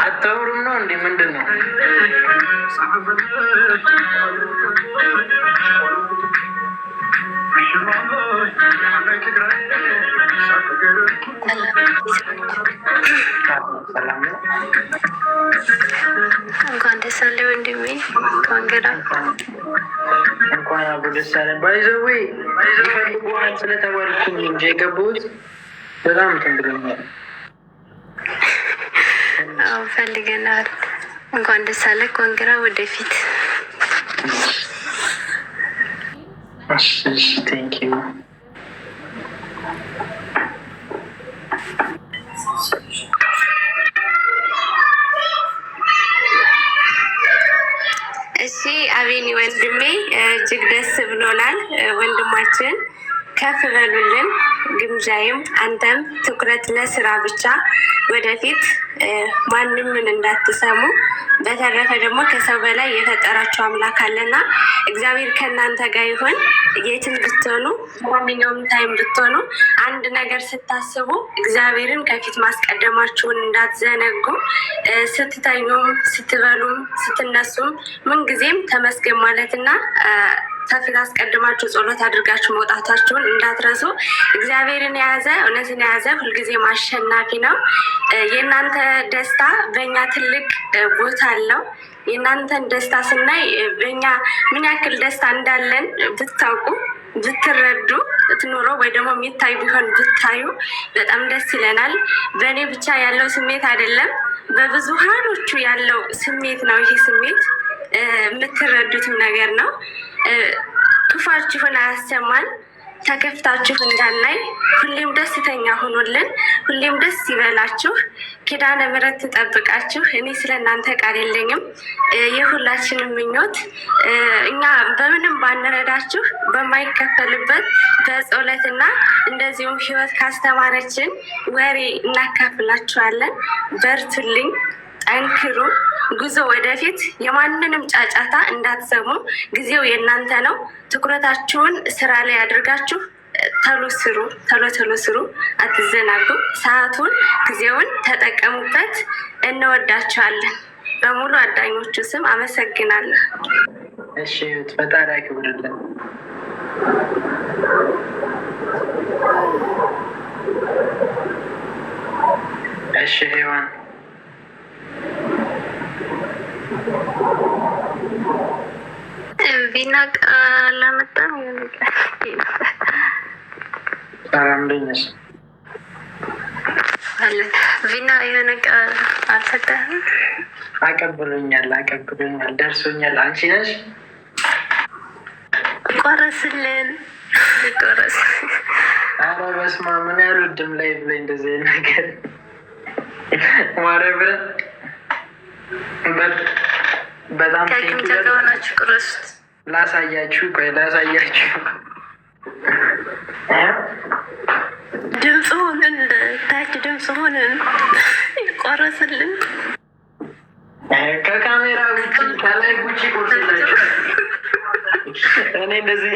አታወሩም ነው እንዴ? ምንድን ነው? ሰላም ነው? እንኳን ደስ አለ ወንድሜ። Congra። እንኳን አብሮ ደስ አለን። By the way ይፈልጉሃል ስለተባልኩኝ እንጂ የገባሁት በጣም እንትን ብሎኛል። አዎ ፈልገናል። እንኳን ደስ አለ። Congra። ወደፊት። እሺ፣ thank you። እሺ አቤኒ ወንድሜ እጅግ ደስ ብሎናል። ወንድማችን ከፍ በሉልን። ግምጃይም አንተም ትኩረት ለስራ ብቻ፣ ወደፊት ማንም ምን እንዳትሰሙ። በተረፈ ደግሞ ከሰው በላይ የፈጠራቸው አምላክ አለና እግዚአብሔር ከእናንተ ጋር ይሁን። የትም ብትሆኑ፣ ማንኛውም time ብትሆኑ፣ አንድ ነገር ስታስቡ እግዚአብሔርን ከፊት ማስቀደማችሁን እንዳትዘነጉ። ስትተኙም፣ ስትበሉም፣ ስትነሱም ምንጊዜም ተመስገን ማለትና ከፊት አስቀድማችሁ ጸሎት አድርጋችሁ መውጣታችሁን እንዳትረሱ። እግዚአብሔርን የያዘ፣ እውነትን የያዘ ሁልጊዜም አሸናፊ ነው። የእናንተ ደስታ በእኛ ትልቅ ቦታ አለው። የእናንተን ደስታ ስናይ በእኛ ምን ያክል ደስታ እንዳለን ብታውቁ፣ ብትረዱ ትኖሮ ወይ ደግሞ የሚታይ ቢሆን ብታዩ በጣም ደስ ይለናል። በእኔ ብቻ ያለው ስሜት አይደለም፣ በብዙሃኖቹ ያለው ስሜት ነው። ይሄ ስሜት የምትረዱትም ነገር ነው። ክፋችሁን አያሰማን። ተከፍታችሁ እንዳናይ ሁሌም ደስተኛ ሆኖልን፣ ሁሌም ደስ ይበላችሁ። ኪዳነ ምሕረት ትጠብቃችሁ። እኔ ስለ እናንተ ቃል የለኝም። የሁላችንም ምኞት እኛ በምንም ባንረዳችሁ በማይከፈልበት በጸሎትና እንደዚሁም ሕይወት ካስተማረችን ወሬ እናካፍላችኋለን። በርቱልኝ፣ ጠንክሩ። ጉዞ ወደፊት። የማንንም ጫጫታ እንዳትሰሙ። ጊዜው የእናንተ ነው። ትኩረታችሁን ስራ ላይ አድርጋችሁ ተሎ ስሩ፣ ተሎ ተሎ ስሩ። አትዘናጉ። ሰዓቱን ጊዜውን ተጠቀሙበት። እንወዳችኋለን። በሙሉ አዳኞቹ ስም አመሰግናለሁ። እሺ፣ ፈጣሪ ያክብርልን። እሺ ሔዋን። ቪና አላመጣም። ሰላም እንደት? ቪና የሆነ ቃል አልሰጠህም? አቀብሎኛል፣ አቀብሎኛል፣ ደርሶኛል። አንቺ ነሽ። ቆረስልን፣ ቆረስ። ኧረ በስመ አብ፣ ምን ያልወድም ላይ ብሎኝ እንደዚህ አይነት ነገር ማርያምን በጣም ከግምጃ ጋር ሆናችሁ ቁረሱት። ላሳያችሁ፣ ቆይ ላሳያችሁ። ድምፅ ሆንን፣ ታች ድምፅ ሆንን፣ ቆረስልን። ከካሜራ ውጭ ከላይ ውጭ ቁርስላችሁ። እኔ እንደዚህ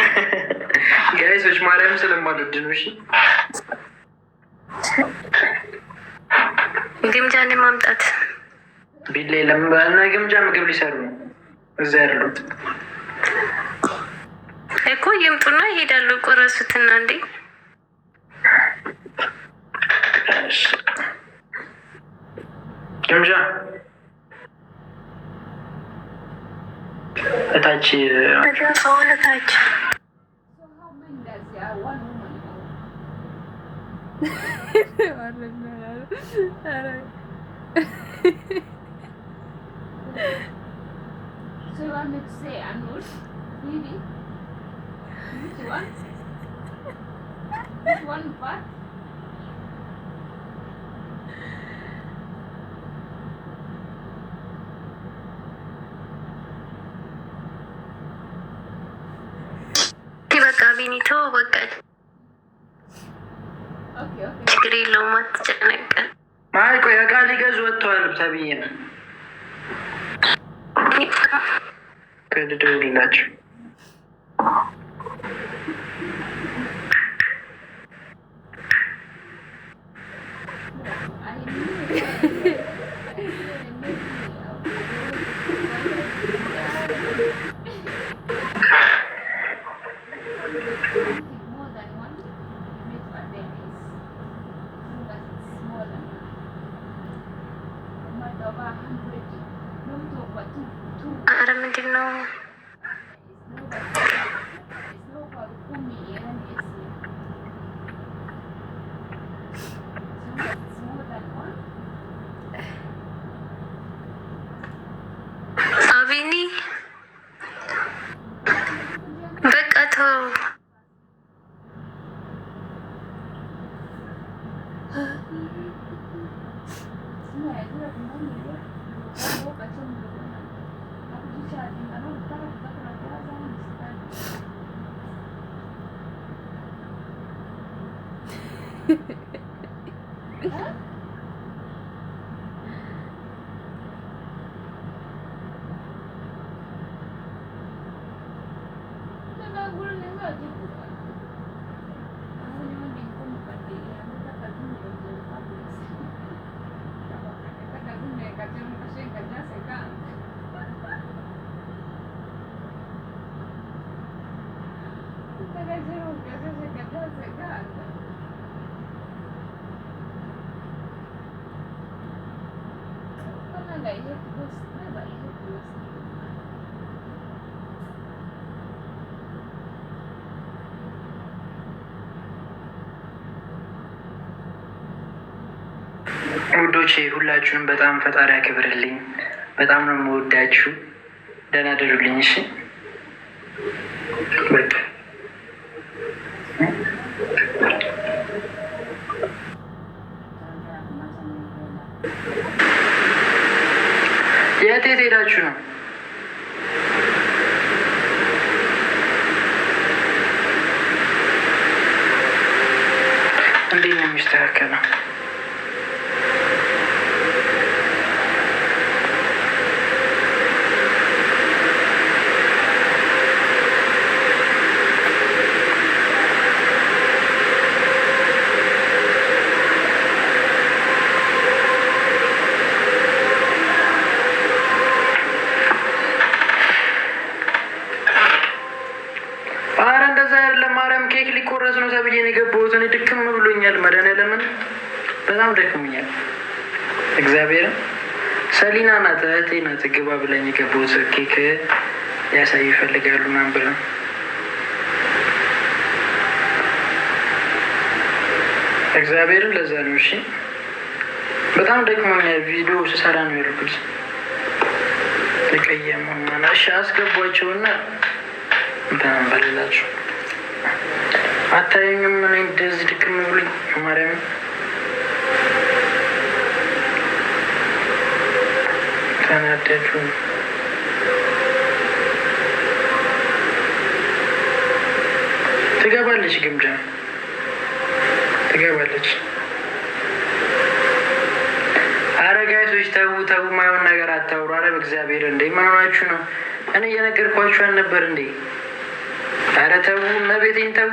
guys ኦች ማርያም ስለማልወድ ነው። እሺ። ግምጃን ማምጣት። ቢላ የለም እና ግምጃ ምግብ ሊሰሩ ነው እዛ ያሉት። እኮ ይምጡና ይሄዳሉ። ቆረሱትና እንዴ። ግምጃ እታች። እታች። So you want me to say Anur? Maybe. Which one? Which one part? በቃ ቢኒቶ በቃ። ችግር የለውም አትጨነቅ። አይ ቆይ እቃ ሊገዙ ወጥተዋል ተብዬ ነው። ልደውልላቸው። አረ ምንድን ነው? አቢኒ በቃ ተው። ውዶቼ ሁላችሁንም በጣም ፈጣሪ ያክብርልኝ። በጣም ነው የምወዳችሁ። ደህና ደሩልኝ። እሺ በቃ የት የት ሄዳችሁ ነው? እንዴት ነው የሚስተካከለው? አረ እንደዛ አይደለም። ማርያም ኬክ ሊቆረስ ነው ተብዬ ነው የገባሁት። እኔ ድክም ብሎኛል። መድኃኒዓለምን በጣም ደክሞኛል። እግዚአብሔርን ሰሊና ናት እህቴ ናት ግባ ብላኝ የገባሁት። ኬክ ሊያሳዩ ይፈልጋሉ ምናምን ብለው እግዚአብሔርን ለዛ ነው። እሺ በጣም ደክሞኛል። ቪዲዮ ስሰራ ነው ያልኩት። ተቀየሙ። እሺ አስገቧቸውና እንትን በሌላችሁ አታዩኝም? እኔ እንደዚህ ድክም ብሎኝ ማርያም ተናደዱ። ትገባለች፣ ግምጃ ትገባለች። አረ guys ኦች ተዉ ተዉ፣ ማይሆን ነገር አታውሩ። አረ በእግዚአብሔር እንዴ ምን ሆናችሁ ነው? እኔ እየነገርኳችሁ አልነበር እንዴ? አረ ተዉ፣ እመቤቴን ተዉ።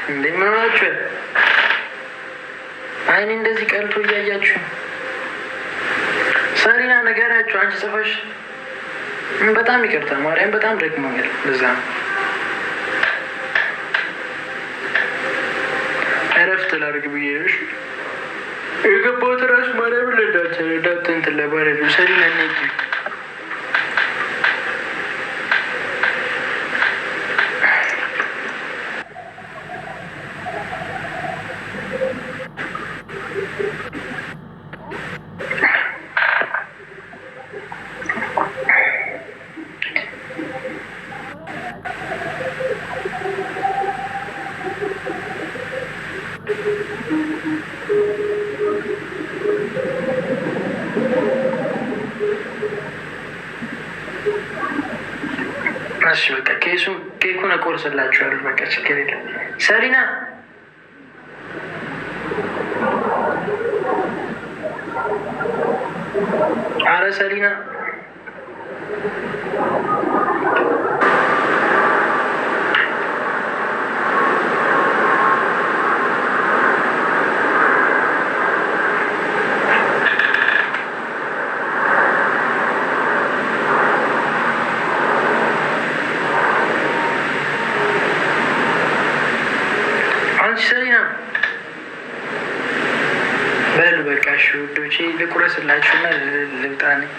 እንዴ ምን ሆናችሁ? አይኔ እንደዚህ ቀልቶ እያያችሁ ሰሪና ነገራችሁ አንቺ ጽፈሽ በጣም ይቅርታ ማርያም፣ በጣም ደክሞኛል። ለዛ ነው እረፍት ላድርግ ብዬ ነው እሺ የገባሁት እራሱ ማርያምን ለዳት እንትን ለማለት ነው። ሰሪና ነይ ግቢ። እሺ በቃ ኬኩን እቆርስላችኋለሁ። በቃ ችግር የለም። ሰሪና አረ ሰሊና፣ አንቺ ሰሊና፣ በሉ በቃ እሺ ውዶቼ፣ ልቁረስላችሁና ልውጣ ነኝ።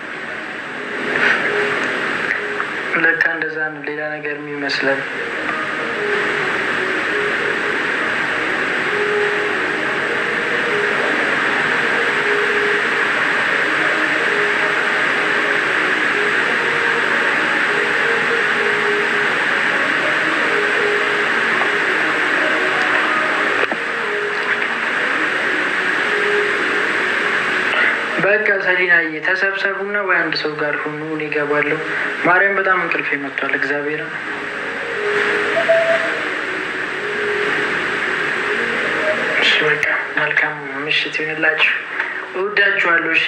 ለካ እንደዛ ነው፣ ሌላ ነገር ይመስላል። በቃ ሰሊናዬ ተሰብሰቡና ወይ አንድ ሰው ጋር ሁኑ፣ እኔ እገባለሁ። ማርያም በጣም እንቅልፌ መጥቷል። እግዚአብሔር። እሺ በቃ መልካም ምሽት ይሁንላችሁ። እወዳችኋለሁ። እሺ።